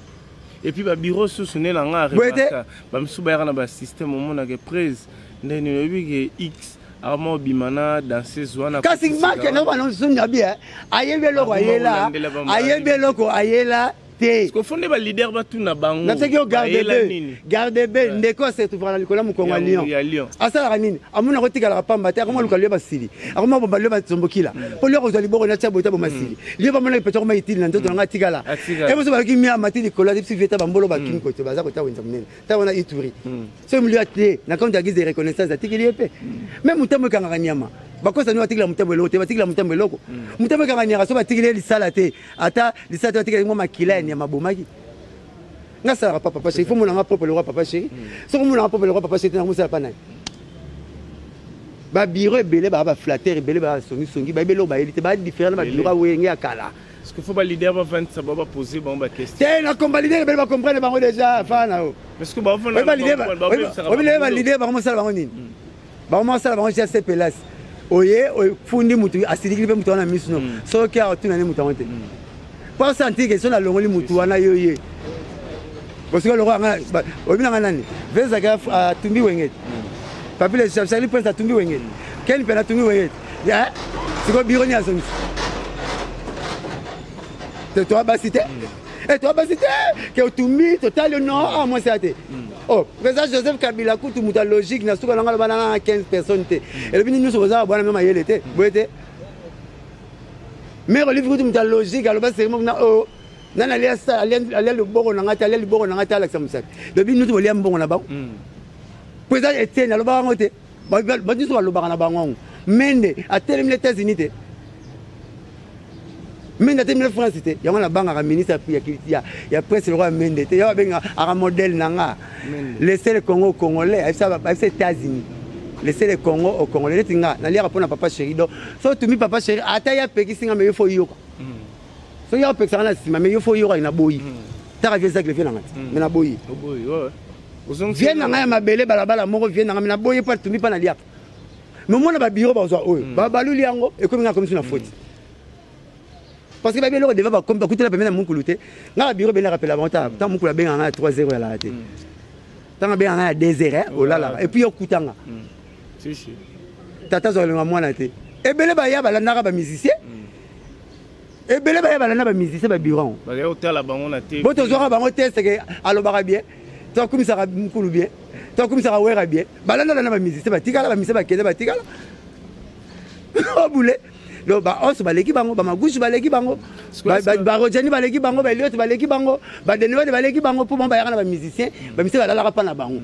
Et puis babiro susu nde na nga remarka, bamisusu bayaka na basystème, omonaka prise ndeni oyebi ke x akoma obima na danseuse wana. Kasi make na bana mosusu nabi ayebi eloko ayela, ayebi eloko ayela te. Faut nde baleader batuna bango. Naseki yo garde b, garde b ndeko asetrouvaka na likolo ya mokongo ya lion, asalaka nini? Amona kotikalaka pamba te, akoma luka lio basili, akoma bomba lio bazombokila mpo lio kozwa liboko na tia boye ta bomasili lio bamonaki pete akoma itili na nzoto nanga atikala e moso bayoki mi amati likolo ati biso vieta bambolo bakimi kote baza kota wenza monene ta wana Ituri. Soki molio ate na compte ya guise de reconnaissance atikeli ye mpe me motambo ekangaka nyama, bakosa nio batikela motambo eloko te, batikela motambo eloko, motambo ekangaka nyama. So batikeli ye lisala te, ata lisala te, batikeli mwa makila ya nyama abomaki. Nga asalaka pa Papa Chéri, faut monanga propre le roi Papa Chéri. Soki omonanga propre le roi Papa Chéri te, nakomosala pa nani? Babureau ebele baa baflatter, ebele baa songisongi, bayebi eloko bayeli te, baa différent na babureau awenge ya kala. Parce que faut baleader bavandisa bao, bapose bango baquestion. Te, na komba leader ebele bacomprendre bango déjà fa na yo. Parce que baofanda. Baleader bango mosala bango nini? Bango mosala bango jc pelas oye ofundi mutu, asilikili mpe mutu wana miso no. Soki atuna nde mutu yango te po asentir ke so nalongoli mutu wana, yo ye bosika lokola nga oyebi nanga nani vezaka atumbi wenge, papi le Charlie Prince atumbi wenge, Ken mpe atumbi wenge. Sikoyo biro nini azongisa te? Toa basi te, toa basi te ke otumbi totali no a mwasi ya te. Oh, président Joseph Kabila kutu moto ya logique na suka nanga aloba nanga 15 personnes te, elobi nini? Nyonso bozala bwana me mayele te boye te. Mare Olive kutu moto ya logique aloba serimo na o nani alia loboko na ngai te, alia liboko na ngai te, alakisa mosapi, lobi nyonso bolia mbongo na bango. Président Etienne alobaka yango te, bato nyonso balobaka na bango yango. Mende atelemi na États-Unis te, Mende atelemi na France te. Yango nabangaka ministre ya presse lokola Mende te. Yango abenga aka modèle na nga: "Laissez le Congo au Congolais." Ayebisa États-Unis: "Laissez le Congo au Congolais." Neti nga naliaka mpo na papa chéri. Donc so otumi papa chéri, ata ye apekisi nga, mais yo faut yoka. Soki apekisaka na nsima, mais yo faut yoka. Na boyi taka vie ezaki vie na nga te, mais naboyi vie na ngai ya mabele balabala moko vie na ngai, mais naboyi mpo atumi mpa naliaka. Mais omona babureau bazwa oyo baluli yango, ekomi nga komi so na faute, parce que babi eloko deva bakutela pembe na mokulu te. Nga babureau ebele rapela bango ta ntango mokulu abengaka nga ya 3 0 yalaka te, ntango abengaka nga ya 2 heures olalaka, et puis okutanga tata azwaka elenga mwana te. Ebele baya balandaka bamusicien, ebele baya balanda bamusicien, babureau. Otala bango na te. Bo tozwaka bango te, seke alobaka bien, to akumisaka mokulu bien, to akumisaka wera bien. Balandala na bamusicien, batikala bamusicien, bakende batikala obule. Donc baonso baleki bango, bamagusu baleki bango, barojani baleki bango, baeliote baleki bango, badenevade baleki bango, mpo bango bayaka na bamusicien, bamusicien balalaka mpa na bango.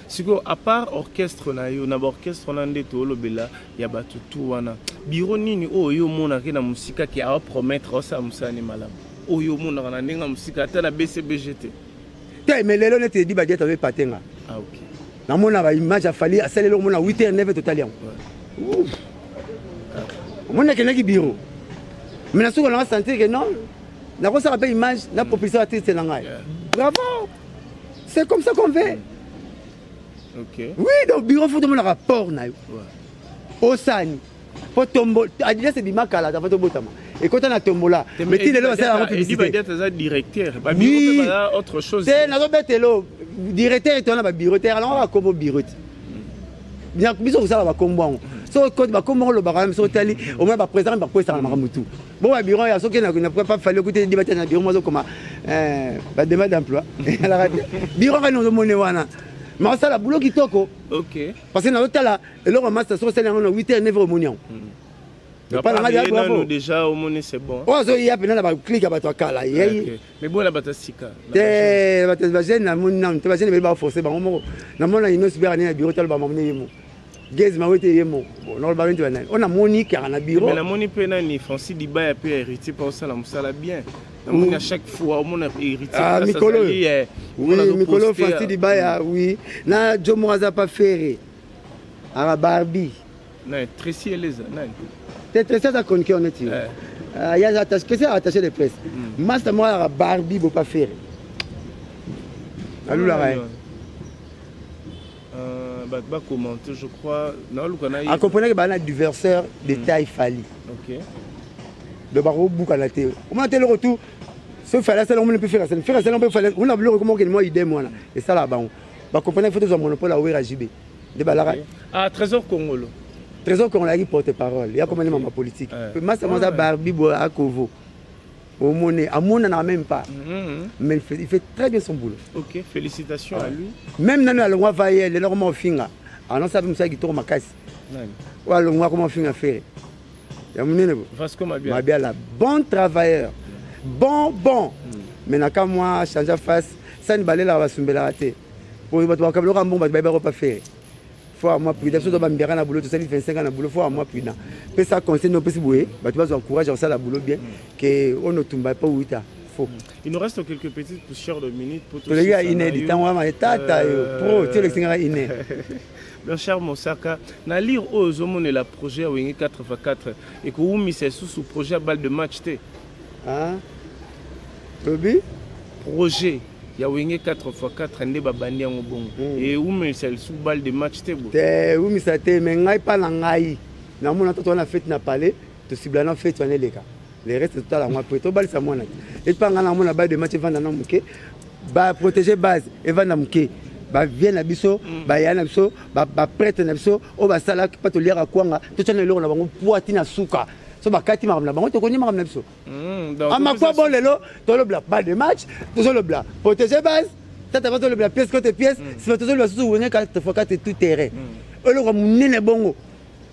Sikoyo, à part orchestre na yo, na baorchestre wana nde toolobela ya bato tu wana, bureau nini oyo yo omonaki na mosika ke aopromettre aosala mosala ne malamu, oyo omonaka na ndenge ya mosika, ata na BCBG te? Te, mais lelo neti edi badiata ozoepate nga. Ah, ok. Namona baimage afali asali eloko, mona 8 heures 9 totali yango, omoni akendaki bureau, mais na suka nanga sentir ke non, nakosala mpe image na propulsion artiste na ngai. Bravo, c'est comme ça qu'on veut. Oui, donc bureau faut tomona rapport na yo osani po tombo Adidas ebima kala ta fo tobotama, ekota na tombola, mais ti lelo basala yango publicité. Aza directeur, oui autre chose. Te, nazobetelo directeur ete wana babureau te, alongo bakombo bureau te, biso kosala bakombo yango. Soki okoti bakombo yango, olobaka wana, soki otali omona baprésident bakwesaka na makambo tu bo babureau ya soki pa fali okuti di batia na bureau mo azokoma bademande d'emploi alaka te. Bureau kani ozomone wana ma osala boulot kitoko, parce que nazotala eloko master, soki osali yango na 8 heures 9 heures, omoni yango. Déjà omoni, c'est bon. Oyo azoya mpena na baclique ya bato ya kala yei. Mais bona bato ya sika? Te, bato bajeune namoni nanu te. Bajeune ebele baforce bango moko. Namona Inos Bera nde na bureau, talo bamamone ye moko, Gaz Mawete ye moko. Bon, nakoloba neti banani oyo namoni kaka na bureau. Mais namoni mpe nani, Francis Dibaya mpe héritier mpe osala mosala bien. Namoni à chaque fois omona héritier. Ah, mikolo, oui, mikolo Francis Dibaya, oui, na jo moko aza pa Ferre aka Barbi. Na Tracy Eleza nani? Te, Tracy aza chroniqueur neti ye, aza attaché, Tracy attaché de presse. Master moko azaka Barbi bopa Ferre alulaka ye. Bato bacommente, je crois naoluka na. Akomprenaki baa na adversaire de taille Fali. Donc bakobukana te, omona te eloko tu so Fali asala, omona mpe Ferre asala, Ferre asala mpe Fali, omona biloko ekoma okende mwa idem wana esalaka bango bakomprena. Faut tozwa monopole ya Wera JB nde balaka. Ah, Trésor Congolo. Trésor Congolo ayaki porte parole ya komani mama politique. Masa moza Barbi bo akovo omone amonanaka même pas, mais il fait très bien son boulot. Ok, félicitations à lui. Même nano alongwa va ye lelo koma ofinga anonsa mpe mosala kitoko makasi. Oyo alongwa koma ofinga Ferre ya monene bo. Vasco Mabia. Mabiala, bon travailleur, bon bon, mais na kamwa change face sani balelaka basumbelaka te po bato bakabiloka mbongo, bato bayebaka pa Ferre. Faut amwa prudent. Biso bambiaka na boulot, tosali 25 ans na boulot. Faut amwa prudent, pesa conseil no opesi boye, bato bazwa courage ya kosala boulot bien ke oyo notumba mpo wuta faux. Il nous reste quelques petites poussières de minutes pour toleki ya ine litango wana etata yo pro ti olekisingaka ine. Blanchard Mosaka, na lire oyo ozomonela projet ya Wenge 4x4 ekowumisa lisusu projet ya balle de match te. Hein? Lobi? Projet ya Wenge 4x4 nde babandi yango bongo. Ewumisa lisusu balle de match te bo. Te, ewumisa te, mais ngai pa na ngai. Namona toto na fête na palais, tosibla na fête wana eleka. Le reste totala yango après, tobalisa mwana te. Epa ngai namona balle de match evanda na moke, ba protéger base evanda moke. Ba vie na biso, ba ya na biso, ba prêtre na biso, oyo basalaka pa toliaka kwanga, totya na eloko na bango poids ti na suka. So bakati makambo na bango, tokoni makambo na biso. Amakwa bon lelo, tolobela balle de match, tozolobela protéger base, tata bazolobela pièce contre pièce, sima tozolobela susu Wenge 4x4 tout terrain. Eloko monene bongo.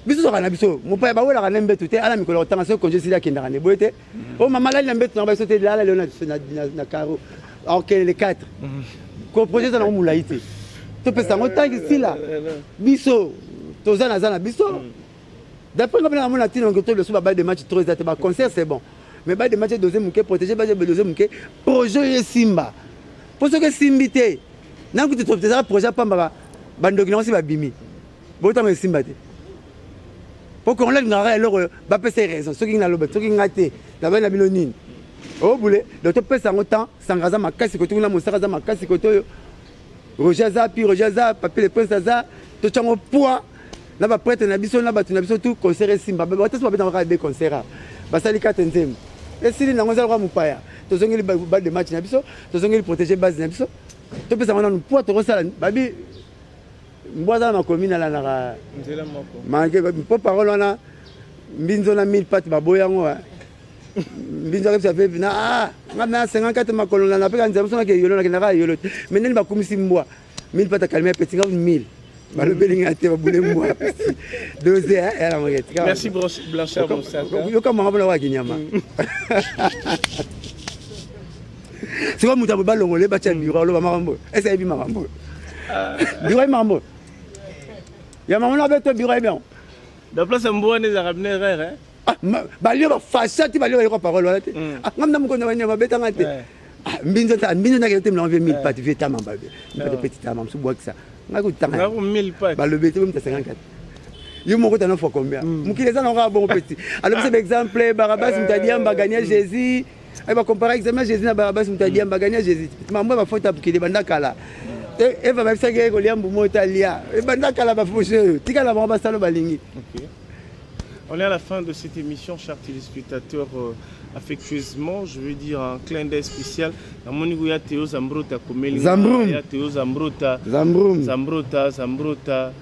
Biso tozalaka na biso, mopaya bawelaka na mbeto te, ala mikolo kotanga soki congé esili akendaka na eboye te. O mama alali na mbeto na biso te, lala lelo na carreau. Akokende le 4. Ko projet eza nango molai te. Topesa yango ntango esila. Biso toza na za na biso. D'après nga mpe namona ntina nge toloso ba balle de match trop eza te, ba concert c'est bon. Mais balle de match dosé moke, protéger balle de dosé moke, projet oyo esimba. Po soki esimbi te, na kutu tozala projet pamba bandoki nango si babimi. Botanga esimba te. Po Congolais alingaka eloko bapesa ye raison. Soki naloba, soki nga te, nabali na bino nini? Obule, donc topesa yango temps, Sanga aza makasi kote kuna, Mosaka aza makasi kote oyo. Roger aza, puis Roger aza, Papi le Prince aza, totya yango poids na ba prêtre na biso na bato na biso tout concert esimba. Ba bato babetaka kaka deux concert. Basali quatre nzembo. Esili nango eza lokola mopaya. Tozongeli balle de match na biso, tozongeli protéger base na biso. Topesa yango nanu poids tokosala babi mbwa aza na makomi nalandaka nzela moko. Manke mpo parole wana mbinzo na 1000 pattes baboya yango. Mbinzo akebisa pe na ah nga na 54 makolo na napeka nzela mosusu nake yolo nakendaka yolo te. Mais ndeni bakumisi mbwa 1000 pattes akalima petit nga 1000. Balobeli nga te babule mbwa dose ya la moke. Merci Blanchard Mosaka. Yoka mama mpona wa kinyama. Sikoyo moto ya balongole batya bureau aloba makambo. Ese ayebi makambo. Bureau ayebi makambo. Ya mama na beto bureau ayebi yango. Dans place ya mbwa wana ezalaka bino erreur, hein? Ah, balio bafasha ti balio bayoka parole wana te. Ah, ngam na mokonzi ya banyama babetanga te. Ah, mbinzo ta mbinzo nakende te mlango vie 1000 pattes vie tama babe. Mpate petit tama mosusu bwakisa. Ngai kotanga. Ngako 1000 pattes. Balobi te bomita 54. Yo moko tana fois combien? Mokili eza na kaka bongo petit. Alors c'est exemple Barabbas moto adiamba gagner Jésus. Ay ba comparer examen Jésus na Barabbas moto adiamba gagner Jésus. Mambo ba faute mokili banda kala. Eva babisaki ye kolia mbuma oyo talia. Banda kala ba fausse oyo. Tikala bango basalo balingi. Okay. On est à la fin de cette émission, chers téléspectateurs. Affectueusement, je veux dire un clin d'œil spécial. Namoni ya Théo Zambrota Komeli. Zambrum. Ya Théo Zambrota. Zambrum. Zambrota, Zambrota.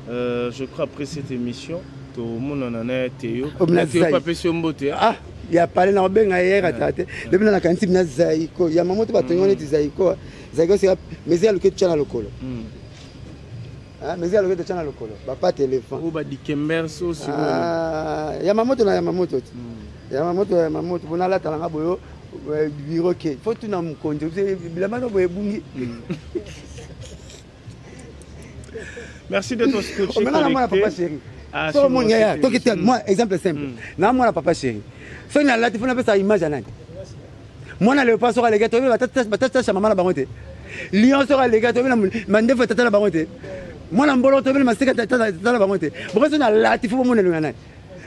Je crois après cette émission, tout le monde en a Théo. Omna Théo Zai. Papé Siombote. Ah, il y a parlé na benga hier à tate. Le bina na kanti na Zaiko. Ya maman to batongo neti Zaiko. Zaiko c'est mais il y a le que tchana lokolo. Ah, mais il y a le que tchana lokolo. Ba pas téléphone. Ou ba Dikember so si. Ah, ya mamoto na ya mamoto. Ya mamoto ya mamoto bona la talanga boyo bureau ke. Faut tout na mukonzo. Bilamba no boye bungi. Merci d'être scotché. Oh, maintenant, moi, papa chéri. Ah, So, sur mon mon yaya, site. toi qui t'es, moi, exemple simple. Na moi, papa chéri. So, na la, tu fais ça image à nani. Moi, na léopard sera les gars, toi, ba tata, ba tata, maman la baronte. Lion sera les gars, toi, na mandefo tata la baronte. Moi, na mbolo, toi, na masika tata, tata la baronte. Pourquoi so na la, tu fais mon elonga nani.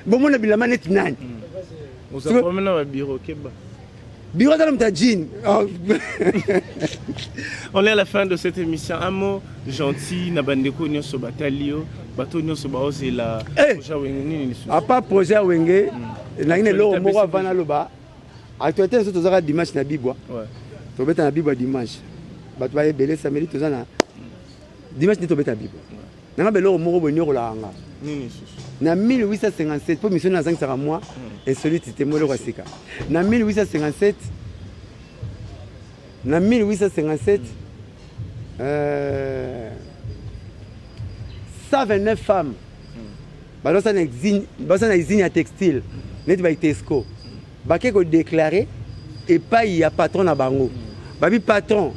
Bon, mon bilama net nani. On s'en promène dans le bureau, keba. Bureau dans le jean. Oh. On est à la fin de cette émission. Un mot gentil, na bandeko nyonso batalio, bato nyonso baozela. Eh. Projet Wenge nini lisusu? À part projet Wenge, na ngine lo Actualité moko ABC. avant na loba. Actualité nyonso tozaka dimanche na Bibwa. Tobeta na Bibwa dimanche. Bato ba ebele samedi toza na dimanche nde tobeta Bibwa. Nanga beloko moko boye nyokolaka nga. Nini lisusu? Na 1857, po mission nazangisaka mwa insolite te moloko ya sika. Na 1857, na 1857, 129 femmes bazosala na usine, bazosala na usine ya textile neti ba Itexco. Bake ko déclarer epai ya patron na bango. Babi patron,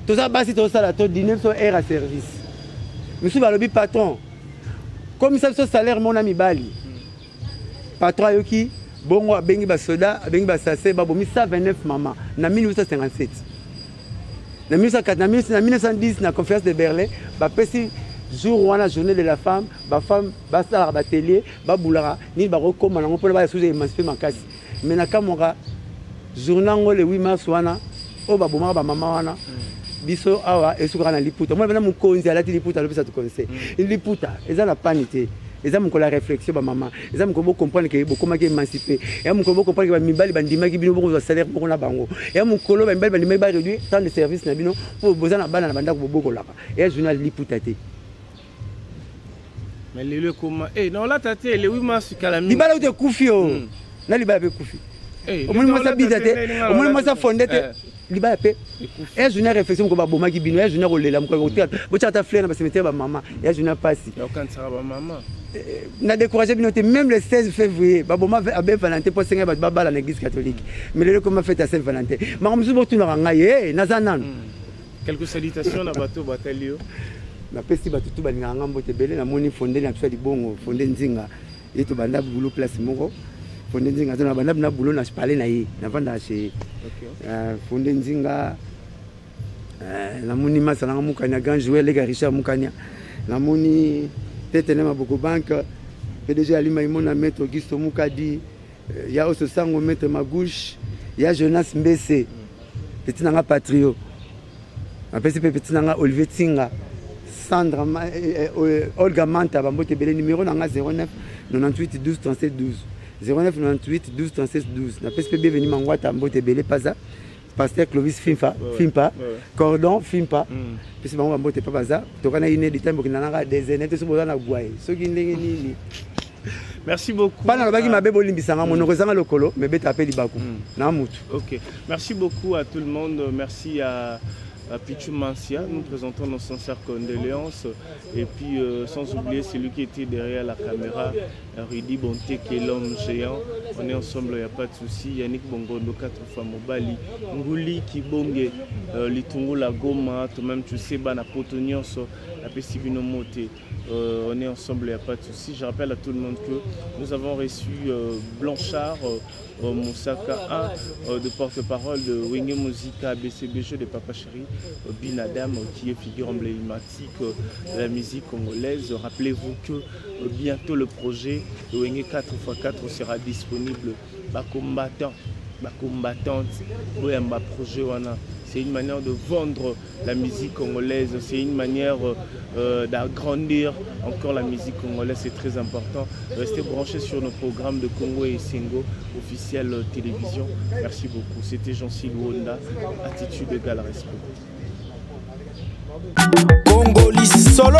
toza basi tozosala to dîner biso heure ya service. Misusu balobi patron, komisa biso salaire mona mibali. Patron ayoki bongo abengi ba soda, abengi ba sase, babomi 129 mama na 1857. Na 1904, na 1910 na conférence de Berlin, bapesi Jour wana, journée de la femme, bafemme basalaka baatelier, babulaka nini, bakokóma nango mpona baya susu émancipe makasi. Mais nakamwaka journée yango, le 8 mars wana oyo babomaka bamama wana. Biso awa esukaka na liputa. Mona mpena mokonzi alati liputa, alopesa to conseil. Liputa eza na pani te, eza mokolo ya réflexion. Bamama, eza mokolo bocomprendre ke bokomaki émancipé, eya mokolo bocomprendre ke bamibali bandimaki bino bokozwa salaire moko na bango, eya mokolo bamibali bandimaki baréduire temps de service na bino mpo boza na bana na bandako bobokolaka. Eya journal liputa te. Mais lelo ekoma eh, naolata te le 8 mars kala mingi. Libala uti ekufi o na libala mpe ekufi. Omoni mwasi abida te, omoni mwasi afonde te, libala mpe. Eya journée ya réflexion, moko babomaki bino. Eya journée ya kolela, mokolo botyaka ata fleur na bacimetière bamama. Eya journée ya pasi. Okanisaka bamama. Na découragé bino te. Même le 16 février, baboma abbé Valentin mpo asengai bato babala na église catholique. Mais lelo ekoma fête ya Saint Valentin. Makambo mosusu botunaka ngai e naza nano. Quelques salutations na bato batali yo. Napesi bato tu balingaka nga mbote ebele. Namoni fonde na biso ya libongo, Fonde Nzinga, ye tobanda boulot place moko. Fonde Nzinga aza na banda na boulot na palais na ye, navandaka chez Fonde Nzinga. Namoni masa nanga Mukania, grand joueur, leka Richard Mukania. Namoni tete na maboko banque, PDG Alima Imona, maître Auguste Mukadi, ya Oso Sango, maître Magouche, ya Jonas Mbese, petit nanga patrio. Napesi mpe petit nanga Olivier Tinga, Sandra, Olga Manta, bambote ebele. Numéro nanga 09 98 12 37 12, 09 98 12 37 12. Napesi mpe Bienvenu Mangwata mbote ebele, paza pasteur Clovis Fimpa, Fimpa, Cordon Fimpa. Pesi bango bambote mpe baza tokana ine ditambo okenda nanga desene te. Soki boza na gwaye, soki ndenge nini. Merci beaucoup. Bana lobaki mabe, bolimbisanga, monoko ezanga lokolo, me beta mpe libaku na mutu. Ok. Merci beaucoup à tout le monde. Merci à Pichu Mansia. Nous présentons nos sincères condoléances. Et puis, sans oublier celui qui était derrière la caméra, Rudy Bonté, qui est l'homme géant. On est ensemble, il n'y a pas de souci. Yannick Bongondo, quatre fois Mobali. Ngouli Kibonge, Litungo La Goma, toi-même tu sais, Bana Poto Nyonso, Apesi Bino Mote. On est ensemble, il n'y a pas de souci. Je rappelle à tout le monde que nous avons reçu Blanchard Moussaka 1, de porte-parole de Wenge Musica BCBG de Papa Chéri, Bin Adam, qui est figure emblématique de la musique congolaise. Rappelez-vous que bientôt le projet de Wenge 4x4 sera disponible. Ba combattant, ba combattante, boyamba projet wana. C'est une manière de vendre la musique congolaise, c'est une manière d'agrandir encore la musique congolaise, c'est très important. Restez branchés sur nos programmes de Congo et Sengo, officiel télévision. Merci beaucoup. C'était Jean-Cyl Wonda, attitude égale respect. Congoli solo.